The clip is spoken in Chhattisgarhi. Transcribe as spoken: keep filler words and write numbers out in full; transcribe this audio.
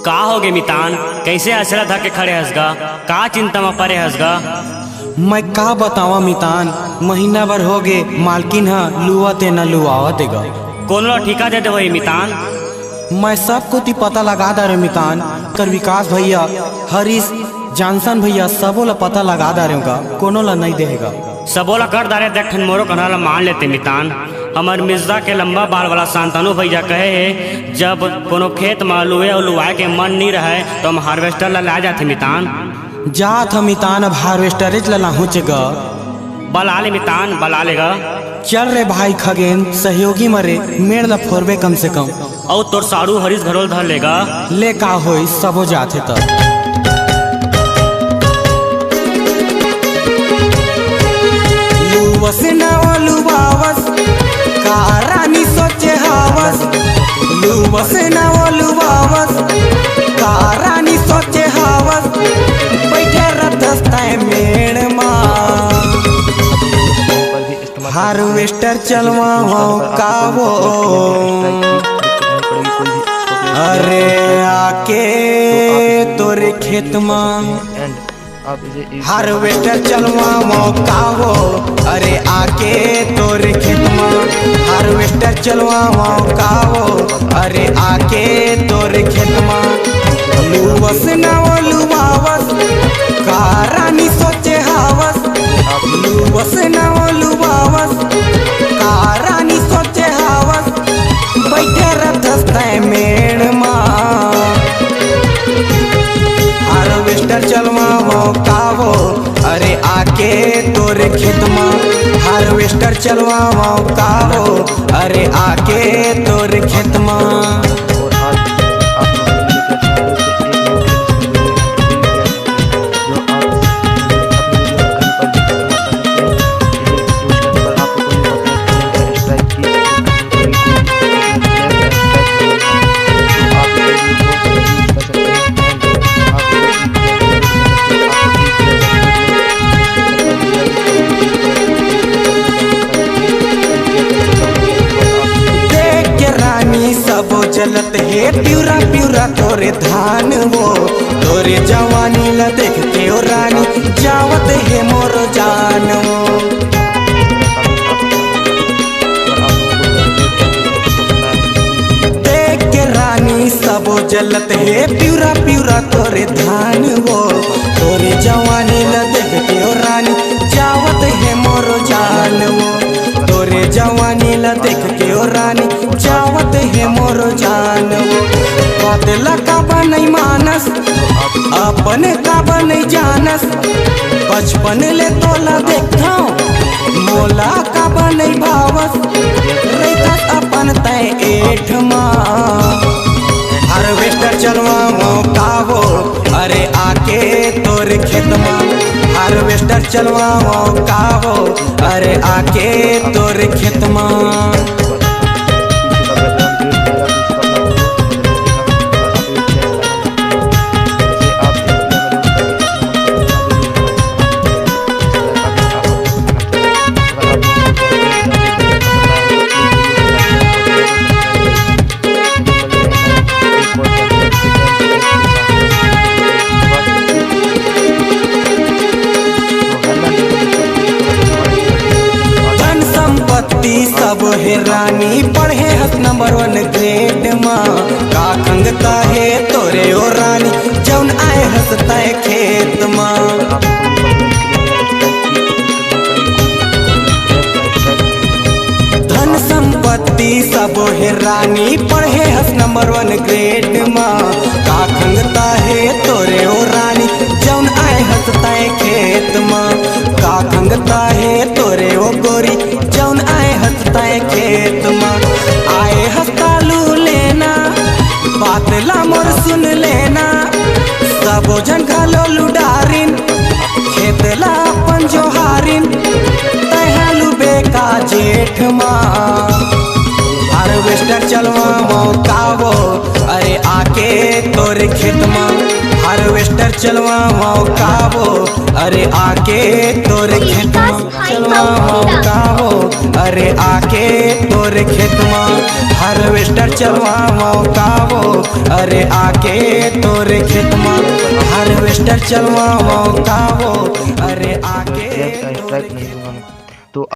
का होगे मितान, कइसे असरा धर के खड़े हस गा? का चिंता म परे हस गा? मैं का बतावं मितान, महीना भर होगे मालकिन ह लुवत हे न लुवावत हे गा। कोनो ला ठीका दे दे होही मितान। मैं सब कोती पता लगा डारेंव मितान, कर विकास भैया, हरीश, जानसन भैया, सबो ला पता लगा डारेंव गा, कोनो ला नइ देहे गा। सबो ला कर डारे, देख ठन मोरो कहना ला मान लेते मितान। हमर मिर्जा के लंबा बाल वाला शांतनु भैया कहे हे, जब कोनो खेत म लुए अउ लुवाए के मन नी रहय, त हम harvester ला ला जाथे मितान। जात ह मितान, अब harvester च ला लाहूं चे गा। बला ले मितान, बला ले गा। चल रे भाई खगेन, सहयोगी मरे, मेड़ ला फोरबे कम से कम। अउ तोर साढ़ू हरीश घलो ल धर ले गा। ले का होइस, सबो जाथे त। लुवस न ओ लुवावस, का रानी सोचे हावस। लुवस न ओ लुवावस, का रानी सोचे हावस। बइठे रथस तैं मेड़ मा। Harvester चलवावं का वो, अरे आके तोरे खेत मा। Harvester चलवावं का वो, अरे आके तोरे खेत मा। Harvester चलवावं का वो, अरे आके तोरे खेत मा। लुवस न ओ लुवावस, का रानी सोचे हावस। लुवस न ओ लुवावस, का रानी सोचे हावस। बइठे रथस तैं मेड़ मा। Harvester चलवावं का वो, अरे आके तोरे खेत मा। Harvester चलवावं का वो, अरे आके तोरे खेत मा। देख के रानी सबो जलत हे, पिउरा पिउरा तोरे धान वो। तोरे जवानी ला देख के ओ रानी, जावत हे मोर जान वो। देख के रानी सबो जलत हे, पिउरा पिउरा तोरे धान वो। तोरे जवानी ला देख के ओ रानी, जावत हे मोर जान वो। तोरे जवानी ला देख के ओ रानी, जावत हे मोर जान वो। बात ला काबर नइ मानस, अपन काबर नइ जानस। बचपन ले तोला देखथंव, मोला काबर नइ भावस। रहिथस अपन तैं एठ मा। Harvester चलवावं का वो, अरे आके तोर खेत मा। Harvester चलवावं का वो, अरे आके तोर खेत मा। धन संपत्ति सब हे रानी, पढ़े हस number one grade मा। का खंगता हे तोरे ओ रानी, जउन आए हस तैं खेत मा। धन संपत्ति सब हे रानी, पढ़े हस number one grade मा। का खंगता हे तोरे ओ रानी, जउन आए हस तैं खेत मा। का खंगता हे तोरे ओ गोरी, जउन आए हस तैं खेत मा। आए हस तालू लेना, बात ला मोर सुन लेना। सबो झन घलो लुडारिन, खेत ला अपन जोहारिन, तैं हा लुबे का जेठ मा। Harvester चलवावं का वो, अरे आके तोर खेत मा। Harvester चलवावं का वो, अरे आके तोर खेत मा। चलवावं का वो, अरे आके तोर खेत मा हार्वेस्टर चलवावो का वो, अरे आके तोरे खेत मा हार्वेस्टर चलवावो का वो, अरे आके Strike तोरे नहीं खेत दूंगा मा। मैं।